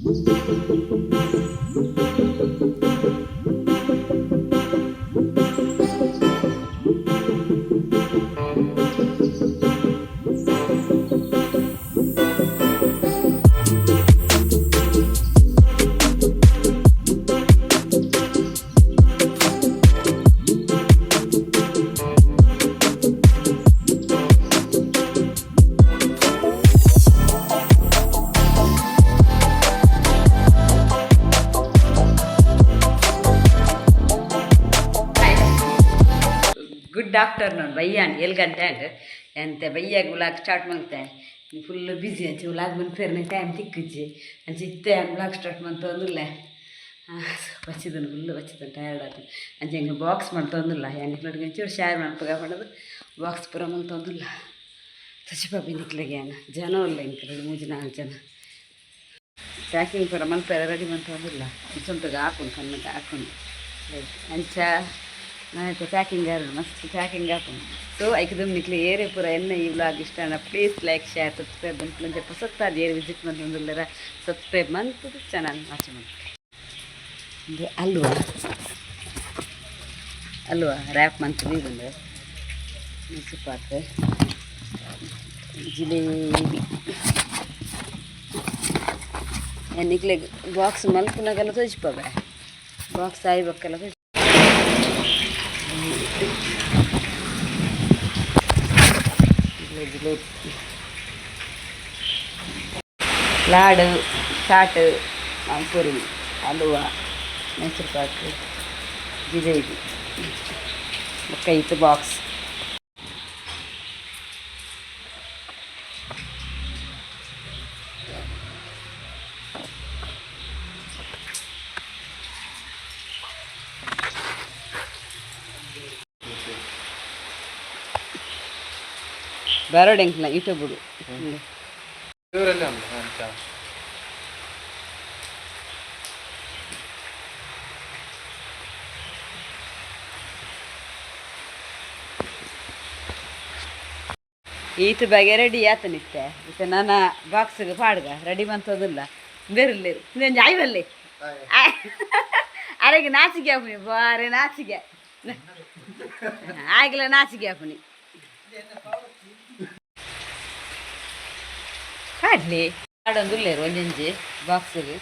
Good afternoon. ಬಯ್ಯಾನ್ 7 ಗಂಟೆ ಆಂಡ್. ಎಂತೆ ಬಯ್ಯಾಗ ವ್ಲಾಗ್ ಸ್ಟಾರ್ಟ್ ಮಲ್ತೆ. Full busy. ಅಂಚೆ ವ್ಲಾಗ್ ಮನ್ಪೆರ್ನೆ ಟೈಮ್ ತಿಕ್ಕುಜಿ. ಅಂಚೆ ಇತ್ತೆ ವ್ಲಾಗ್ ಸ್ಟಾರ್ಟ್ ಮಂತೊಂದುಲ್ಲೆ. ಬಚ್ಚಿದನು, ಫುಲ್ ಬಚ್ಚಿದನು, ಟಯರ್ಡ್ ಆತು. ಅಂಚೆ ಎಂಕ್ ಬಾಕ್ಸ್ ಮಂತೊಂದುಲ್ಲ. ಯಾನ್ ನಿಕ್ಲೆಗ್ ಒಂಚೂರು ಶೇರ್ ಮನ್ಪುಗ ಪಂಡದು ಬಾಕ್ಸ್ ಪೂರ ಮಂತೊಂದುಲ್ಲ. ತೋಜಿಪಾಪಿ ನಿಕ್ಲೆಗ್ ಯಾನ್. ಜನ ಉಲ್ಲ ಎಂಕ್ ಎರಡು ಮೂಜಿ ನಾಲ್ಕು ಜನ. ಪ್ಯಾಕಿಂಗ್ ಪೂರ ಮಲ್ಪೆರೆ ರೆಡಿ ಮಂತೊಂದುಲ್ಲ. ಸ್ವಂತಗ ಆಪುಂಡು, ಸಣ್ಣಗೆ ಆಪುಂಡು. ಅಂಚ ನಾನೈತೆ ಪ್ಯಾಕಿಂಗ್ ಆರು, ಮಸ್ತ್ ಪ್ಯಾಕಿಂಗ್ ಆಪುಂಡು. ಸೊ ಐಕ್ ದುಂಬು ನಿಕ್ಲೆ ಏರೆ ಪೂರ ಎನ್ನ ಈ ವ್ಲಾಗ್ ಇಷ್ಟ ಆಂಡ ಪ್ಲೀಸ್ ಲೈಕ್, ಶೇರ್, ಸಬ್ಸ್ಕ್ರೈಬ್ ಮನ್ಪುಲೆ. ಪೊಸತ್ತಾದ್ ಏರ್ ವಿಸಿಟ್ ಮಂತೊಂದುಲ್ಲೆರ ಸಬ್ಸ್ಕ್ರೈಬ್ ಮಂತುದು ಚಾನಲ್ ವಾಚ್ ಮನ್ಪುಲೆ. ಉಂದು ಅಲ್ವಾ, ಅಲ್ವಾ ರ್ಯಾಪ್ ಮಂತ್ ದೀದುಂಡು. ಮೈಸೂರು ಪಾಕ್, ಜಿಲೇಬಿ. ನಿಕ್ಲೆಗ್ ಬಾಕ್ಸ್ ಮಲ್ಪುನಾಗೆಲ್ಲ ತೋಜಿಪವೆ. ಬಾಕ್ಸ್ ಆಯಿ ಬೊಕ್ಕೆಲ್ಲ ತೋಜಿ. ಜಿಲೇಬಿ, ಲಾಡು, ಚಾಟ್, ಮಂಪುರಿ, ಹಲ್ವ, ಮೈಸೂರು ಪಾಕ್, ಜಿಲೇಬಿ ಬೊಕ್ಕ ಇತ್ತು ಬಾಕ್ಸ್. ಬರೋಡು ಎಂಕ್ಲ ಯೂಟ್ಯೂಬ್. ಇವರೆಲ್ಲ ಉಂಟು ಅಂತ. ಈತ ಬಗೆ ರೆಡಿ ಆತ ನಿತ್ತೆ. ಇತ್ತೆ ನನ್ನ ಬಾಕ್ಸ್ಗೆ ಪಾಡ್ಗ ರೆಡಿ ಮಂತೋದಿಲ್ಲ. ಬೇರಿಲ್ಲ ಆಯ್ವಲ್ಲಿ ಅರೆಗೆ ನಾಚಿಗೆ ಆಪುನಿ, ಬಾರೆ ನಾಚಿಗೆ ಆಗಿಲ್ಲ, ನಾಚಿಗೆ ಆಪುನಿ. ಕಾಡ್ಲಿ ಕಾಡೊಂದು ಉಲ್ಲೇರು ಒಂಜೊಂಜಿ ಬಾಕ್ಸ್ಗೆ.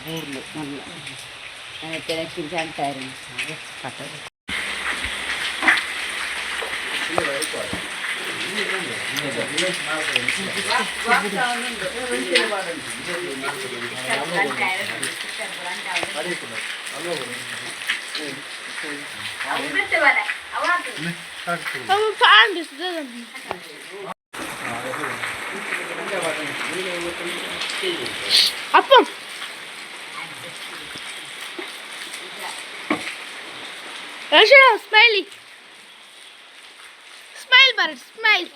ಬೂರ್ಲು ಮಲ್ಲ ತೆನಕ್ಕಿಂತ ಅಂಟಾರು ಪಟ್ಟ. അപ്പം smiley smile Bharat smile.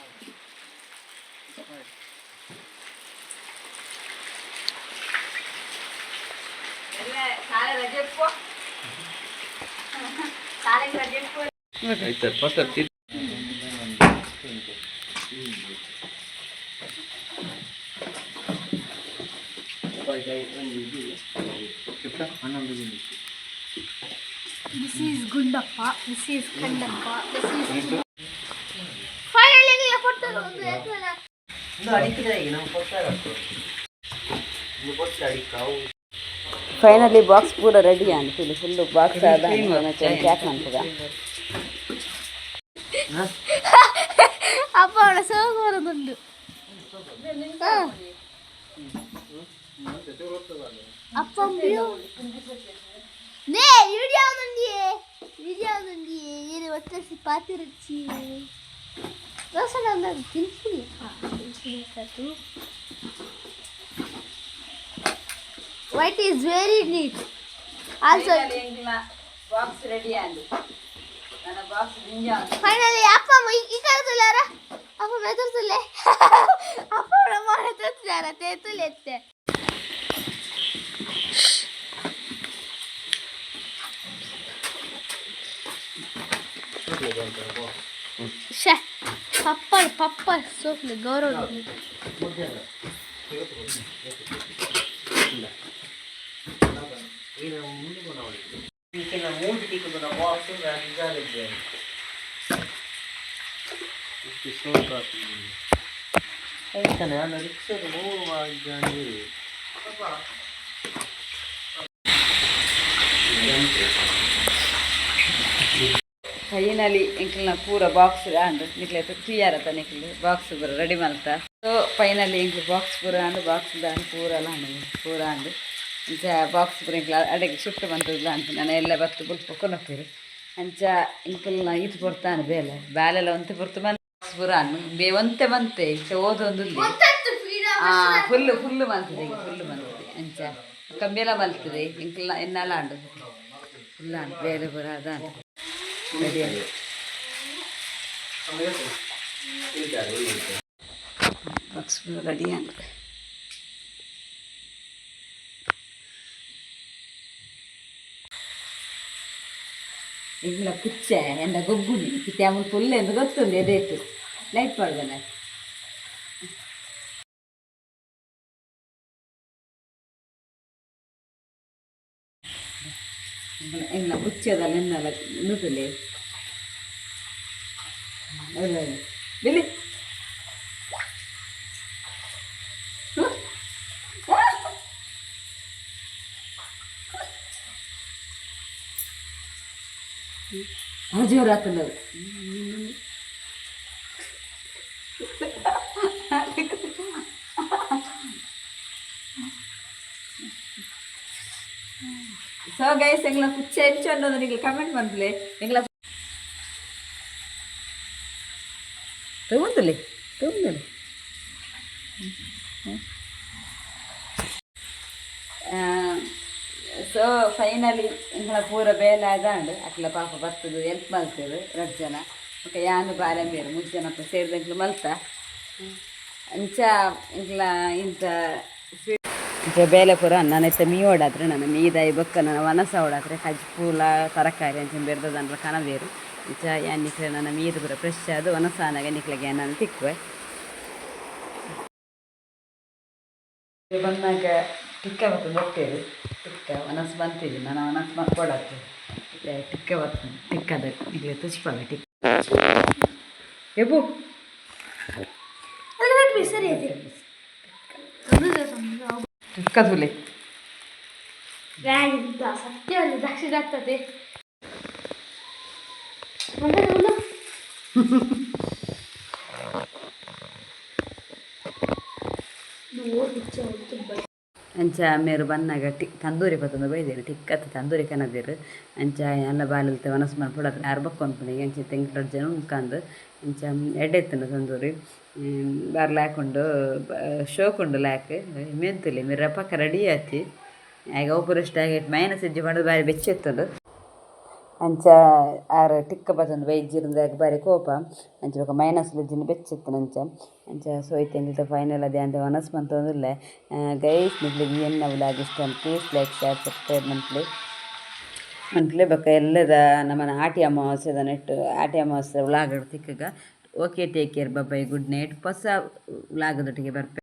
ಆಯ್ತು, first. This is Gundappa, this is Kandappa, this is finally ಕೊಡ್ತಾರೆ ಒಂದು ಎತ್ತಲ್ಲ. ಫೈನಲಿ ಬಾಕ್ಸ್ ಪೂರ ರೆಡಿ ಆಂಡ್. ಫುಲ್ ಬಾಕ್ಸ್ ಆದ ಪ್ಯಾಕ್ ಮನ್ಪುಗ. ಅಪ್ಪ ಅವಳ ಸೋಗು ಬರೋದುಂಟು. ಅಪ್ಪ ನೇ ವಿಡಿಯೋ ఉంది, ವಿಡಿಯೋ ఉంది. ಏನು వచ్చేసి పాతిరచ్చి దోశ తినిపి తినిపి. White is very neat also. Box ready and ನನ್ನ ಬಾಕ್ಸ್ ದಿಂಜ. ಫೈನಲಿ ಅಪ್ಪ ಈ ಕರೆದುಲ್ಲಾರ. ಅಪ್ಪ ಮೆದುರ್ತುಲ್ಲೆ. ಅಪ್ಪ ಮಾಡ ತೇತುಲೆತ್ತೆ. ಶೇ. ಪಪ್ಪ ಪಪ್ಪ ಸೋಫ್ಲಿ ಗೌರವ. ಫೈನಲಿ ಎಂಕಲ್ನ ಪೂರ ಬಾಕ್ಸ್ ಆಂಡ್ ನಿಕ್ಲೆ ತುಯ್ಯಾರತ್ತ ನಿಕ್ಲು ಬಾಕ್ಸ್ ಪೂರ ರೆಡಿ ಮಲ್ತ. ಸೊ ಫೈನಲಿ ಎಂಕ್ಲು ಬಾಕ್ಸ್ ಪೂರ ಆಂಡ್, ಬಾಕ್ಸ್ ದಾನ್ ಪೂರ ಆಂಡ್, ಪೂರ ಆಂಡ್. ಅಂಚ ಬಾಕ್ಸ್ ಪೂರ ಎಂಕ್ಲ ಅಡೆಗೆ ಶಿಫ್ಟ್ ಮಂತುದು ಅಂತ ನಾನು ಎಲ್ಲ ಬತ್ತು ಬುಲ್ಪ ಕೊನೊಪೆರ್. ಅಂಚ ಎಂಕಲ್ನ ಈತ್ ಪೊರ್ತಾನ ಬೇಲೆ ಬಾಲೆಲ ಒಂತೆ ಪೊರ್ತು ಮನ್ ಬಾಕ್ಸ್ ಪೂರ ಆಂಡ್ ಬೇ ಒಂತೆ ಮಂತೆ ಇತ್ತೆ ಓದೊಂದುಲ್ಲೆ. ಫುಲ್ ಫುಲ್ ಮಲ್ತದೆ ಈಗ, ಫುಲ್ ಮಲ್ತದೆ. ಅಂಚ ಕಮ್ಮಿಯೆಲ್ಲ ಮಲ್ತದೆ ಎಂಕಲ್ನ ಎನ್ನಲ ಆಂಡ್, ಫುಲ್ ಆಂಡ್ ಬೇಲೆ ಪೂರ ಅದಾಂಡ್ ರೆಡಿ. ಬಾಕ್ಸ್ ಪೂರ ರೆಡಿ ಆಂಡ್. ಎಂಕ್ಲ ಪುಚ್ಚೆ ಎಂಡ ಗೊಬ್ಬುನಿ ಕಿತ್ತೆ ಅಮುಲ್ ಫುಲ್ ಎಂದು ಗೊತ್ತುಂಡು. ಎದೇತು ಲೈಟ್ ಪಾಡ್ದನೆ. ಎಂಗ್ಲ ಪುಚ್ಚೆದ ನೆನ್ನಲ ನುತುಲೆ ಬಿಲ್ಲಿ. ಜೋರಾತಂದವು. ಸೊ ಗೈಸ್, ಎಂಗ್ಲ ಪುಚ್ಚೆ ಎಂಚ ಉಂಡು ನಿಂಗೆ ಕಮೆಂಟ್ ಮನ್ಪುಲೆ. ಎಂಗ್ಲ ತಗೊಂತಲೆ ತಗೊಂತಲೆ. ಸೊ ಫೈನಲಿ ಎಂಕಲ ಪೂರ ಬೇಲೆ ಆದಾಂಡ್. ಅಕ್ಲ ಪಾಪ ಬರ್ತದೆ ಎಲ್ಪ್ ಮಲ್ತೇವೆ ರಡ್ಡ್ ಜನ. ಬೊಕ ಯಾನ್ ಬಾಲೆಂಬೇರು ಮೂಜಿ ಜನ ಸೇರ್ದ್ ಎಂಕ್ಲು ಮಲ್ತ. ಅಂಚ ಎಂಕ್ಲ ಇಂತ ಸ್ವೀಟ್ ಅಂಚ ಬೇಲೆ ಪೂರ. ನನ ಇತ್ತೆ ಮೀ ಓಡಾತ್ರೆ, ನನ್ನ ಮೀದಾಯಿ ಬೊಕ್ಕ ನನ್ನ ವನಸ ಓಡಾತ್ರೆ. ಕಜ್ಪೂಲ ತರಕಾರಿ ಅಂಚ ಬೆರ್ದದಂಡ್ಲ ಕನವೇರು. ಅಂಚ ಯಾನ್ ನಿಕ್ಲೆ ನನ್ನ ಮೀದು ಪೂರ ಫ್ರೆಶ್ ಆದ್ ವನಸ ಆನಗ ನಿಕ್ಲೆಗೆ ನಾನು ತಿಕ್ಕುವೆ. ಬಂದಾಗ ಟಿಕ್ಕ ಬತ್ತು ಬೊಕ್ಕೇರು ಟಿಕ್ಕ ವನಸ್ ಬಂತಿದ್ದೆ ನಾನು. ವನಸ್ ಕೊಡತ್ತೆ ಟಿಕ್ಕ ಬರ್ತದೆ. ಟಿಕ್ಕದ ನಿಕ್ಲೆ ತುಚ್ಪಾವೆ ಟಿಕ್ಕ ಎಬು. ಸರಿ ಇದೆ. ಟಿಕ್ಕ ತುಲೆ. ಸತ್ಯ ಒಂದು ದಕ್ಷಿಣ ಆಗ್ತದೆ. ಅಂಚ ಮೇರು ಬನ್ನಗ ಟಿ ತಂದೂರಿ ಪತ್ತೊಂದು ಬೈದೇರು. ಟಿಕ್ಕತ್ ತಂದೂರಿ ಕನದೇರು. ಅಂಚ ಎಲ್ಲ ಬಾಲಿಲ್ತೆ ವನಸ್ ಮನ್ಪುಡಾತ್ರೆ. ಆರ್ ಬೊಕ್ಕ ಉನ್ಪುನಿ. ಅಂಚ ತೆಂಕ್ ರಡ್ಡ್ ಜನ ಉಂಕಂದು. ಅಂಚ ಎಡ್ಡೆ ಇತ್ತುಂಡು ತಂದೂರಿ. ಬಾರ್ ಲ್ಯಾಕ್ ಉಂಡು, ಶೋಕ್ ಉಂಡು ಲ್ಯಾಕ್ ಮೆಂತುಲಿ ಮಿರ ಪಕ್ಕ ರೆಡಿ ಆತಿ. ಆಗ ಅವು ಆಗಿ ಮೈನಸ್ ಇಜ್ಜಿ ಪಂಡುದು ಬಾರಿ ಬೆಚ್ಚ ಇತ್ತುಂಡು. ಅಂಚ ಆರ್ ಟಿಕ್ಕ ಬತ್ತೊಂದು ಬೈಜಿರುಂದಾಗ ಬಾರಿ ಕೋಪ. ಅಂಚ ಬೊಕ ಮೈನಸ್ ಇಜ್ಜಿಂಡ ಬೆಚ್ಚಿತ್ತುಂಡು. ಅಂಚ ಅಂಚ ಸೊ ಇತ್ತೆ ಎಂಕಲ್ತ ಫೈನಲ್ ಅದೇ ಅಂತ ವನಸ್ ಮಂತೊಂದುಲ್ಲೆ. ಗೈಸ್, ನಿಕ್ಲೆಗ್ ಎನ್ನ ವ್ಲಾಗ್ ಇಷ್ಟ ಪ್ಲೀಸ್ ಲೈಕ್, ಶೇರ್, ಸಬ್ಸ್ಕ್ರೈಬ್ ಮನ್ಪುಲೆ ಮನ್ಪುಲೆ. ಬೊಕ ಎಲ್ಲದ ನಮನ ಆಟಿ ಅಮಾವಾಸ್ಯೆದ ನೆಟ್ ಆಟಿ ಅಮಾವಾಸ್ಯೆ vlog ತಿಕ್ಕಗ. Okay, take care, bye, good night. ಹೊಸ ವ್ಲಾಗದೊಟ್ಟಿಗೆ ಬರ್ಪೆ.